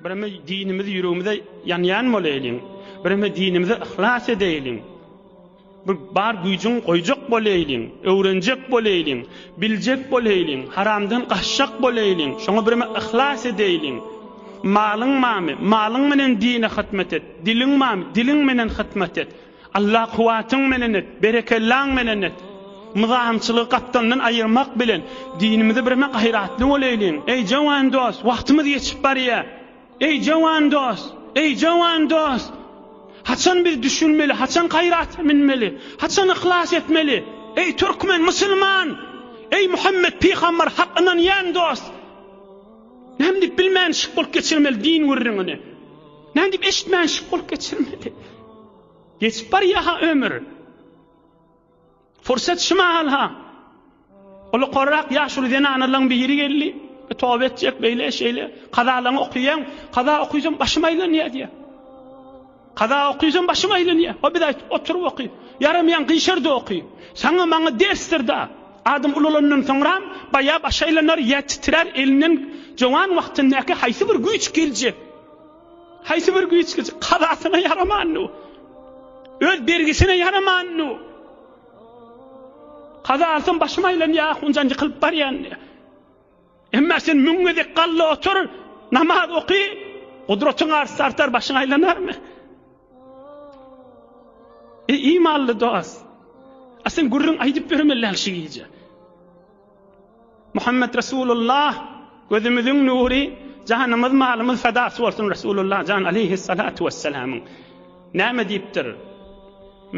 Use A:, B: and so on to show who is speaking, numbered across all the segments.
A: Bireme dinimiz ýüregimize ýanýan bolaýlyň. Bireme dinimize yhlas edeýliň. Bir bar güýjüň goýjak bolaýlyň, öwrenjek bolaýlyň, biljek bolaýlyň, haramdan gaçjak bolaýlyň, şoňa bireme yhlas edeýliň. Malyň bamy, malyň menen dine hytmat et, diliň bamy, diliň menen hytmat et. Alla kuwwatyň menen et, berekellaň menen et. Myzamçylygy gapdalyndan aýyrmak bilen, dinimize bireme gaýratly bolaýlyň. Eý, jowan dost, wagtymyz geçip barýar. Eý, jowan dost! Eý, jowan dost! Haçan biz düşünmeli, haçan gaýrata münmeli, haçan yhlas etmeli? Eý, türkmen, musulman! Eý, Muhammet pygamber hak ynanýan dost! Näme diýip bilmänşik bolup geçirmeli din gürrüňini? Näme diýip eşitmänşik bolup geçirmeli? Geçip barýa-ha ömür. Fursat şu mahal-ha. Ulukarrak ýaşuly zenanalaryň biri geldi. E, toba etjek, beýle, şeýle. Kazalaňy okaýaň, kaza okysam başym aýlanýar diýýär. Kaza okysam başym aýlanýar. O biz aýtdyk, oturyp oky. Ýaramaýan gyşardy oky. Saňa maňa dersdir da. Adam ulalandan soňram baýa baş aýlanar, ýa titrär, elinden jowan wagtyndaky haýsy bir güýç geljek. Haýsy bir güýç geljek? Kazasyna ýaramandy. Öz bergisine ýaramandy. Kaza alsam başym aýlanýar, ahunjan ýykylyp barýan diýýär. Emma sen müň gezek galla otur, namaz oky, gudratyň artsa artar, başyň aýlanarmy? Eý imanly dost, a sen gürrüň aýdyp ýörmeli däl şu gije. Muhammet Resulullah gözümiziň nury, janymyz, malymyz fedasy bolsun Resulullah jan aleyhissalatu vesselamyň. Näme diýipdir?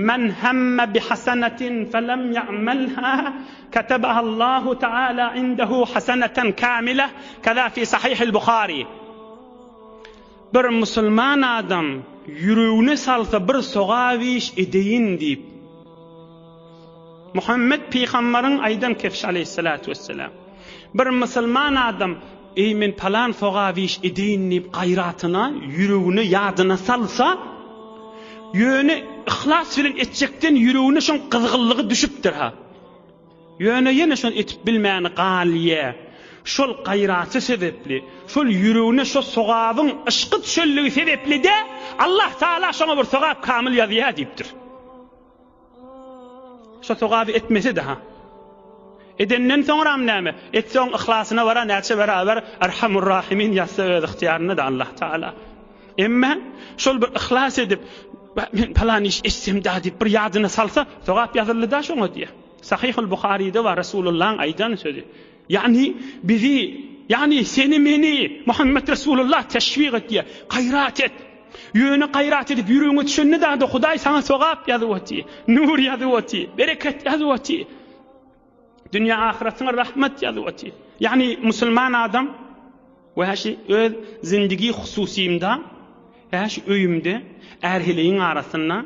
A: Men hemme bi hasenetin felem ya'melha ketebaha Allahu Teala indehu haseneten kamile keza fi sahihil Buhari. Bir musulman adam ýüregine salsa bir sogap iş edeýin diýip Muhammet pygambaryň aýdan kefşi aleýhissalatu wesselam. Bir musulman adam Eý men palan sogap iş edeýin diýip gaýratyna, ýüregine, ýadyna salsa, ýöne yhlas bilen etjekden ýüregine şoň gyzgynlygy düşüpdir-ha. Ýöne ýene şony etip bilmäni galýa. Şol gaýraty sebepli, şol ýüregine şo sogabyň yşky düşenligi sebepli-de Allah Tagala şoňa bir sogap kamyl ýazýa diýipdir. Şo sogaby etmese-de ha. Edenden soňram näme? Etse oň yhlasyna bara näçe beraber Erhamur Rahimin ýazsa öz ygtyýarynda-da Allah Taala. Emma şol bir yhlas edip, men palan iş etsem-dä diýip bir ýadyna salsa, sogap ýazyldy-da şoňa diýýär. Sahyhul Buharyda bar Resulullahyň aýdan sözi. Ýagny bizi, ýagny seni meni Muhammet Resulullah teşwik etýär. Gaýrat et. Ýöne gaýrat edip ýüregiňe düşende dada Hudaý saňa sogap ýazyp otyr, nur ýazyp otyr, bereket ýazyp otyr. Dünýä ahyratyňa rahmet ýazyp otyr. Ýagny musulman adam Wäşi öz zindigi hususymda, wäşi öýümde, är-heleýiň arasynda,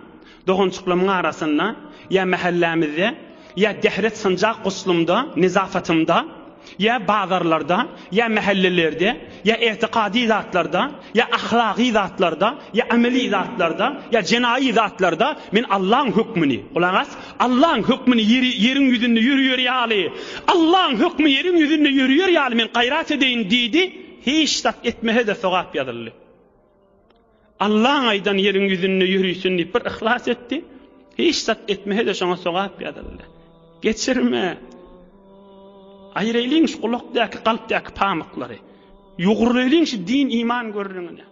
A: dogançyklamyň arasynda, ýa mähellämizde, ýa dehret sanjak guslumda, nezafatymda, ýa bazarlarda, ýa mähellelerde, ýa ygtykady zatlarda, ýa ahlagy zatlarda, ýa ameli zatlarda, ýa jenaýy zatlarda men Allaň hökmüni, gulak as, Allaň hökmüni ýeri ýeriň ýüzünde ýörüýer ýaly, Allaň hökmi ýeriň ýüzünde ýörüýer ýaly men gaýrat edeýin diýdi, hiç zat etmese-de sogap ýazyldy. Allaň aýdan ýeriň ýüzünde ýörüýsin diýip bir yhlas etdi, hiç zat etmese-de şoňa sogap ýazyldy. Geçirme. Aýyraýlyň şu gulakdaky, kalpdaky pamyklary. Ýugurlaýlyň şu din-iman gürrüňini.